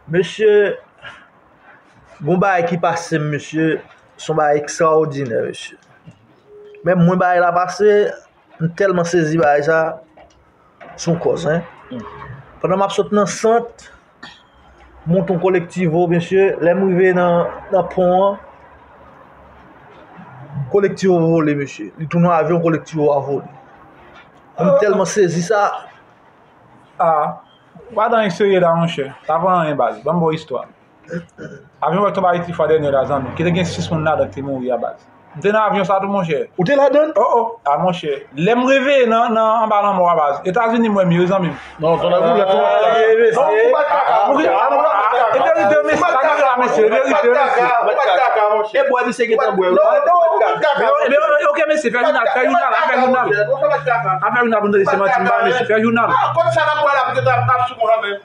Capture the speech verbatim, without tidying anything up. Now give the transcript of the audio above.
Mesye, gon bagay ki pase m, mesye, se yon bagay ekstraòdinè, mesye. Men mwen bagay la pase, m tèlman sezi bagay sa, se yon kòz, en. Pandan m ap sot nan sant, monte yon kolektivo, mesye, lè m rive nan, nan pon an, kolektivo vole, mesye. Li tounen yon avyon, kolektivo a vole. M tèlman sezi sa. Ah, ou pa t anyen serye la, monchè. Sa pa anyen, baz. Ban m ba w istwa. Avyon wè tonbe Ayiti fwa dènye la, zanmi. Ki te gen sis moun ladan ki te mouri a, baz. M te nan avyon sa tou, monchè. Ou te ladann? Oh, oh. Ah, monchè. Lè m reveye nan, nan anba lanmò a, baz. Etazini m wè m ye, wi, zanmi m. Non, ton la boulèt, ton la. Ah, mesye. Non, ou pa t kaka, monchè. Ah, non, ah, e verite, mesye. Sa k la, mesye. E verite, mesye. Ou pa t kaka, monchè. E bwè, misye gentan bwè, wi. Non, ou pa t kaka. Ebyen, ok, mesye, fè jounal, fè jounal, fè jounal. Fè jounal pou n tande se manti m ba, mesye, fè jounal. Ah, kot sa n ap pale la pou yo t ap sou konsa menm?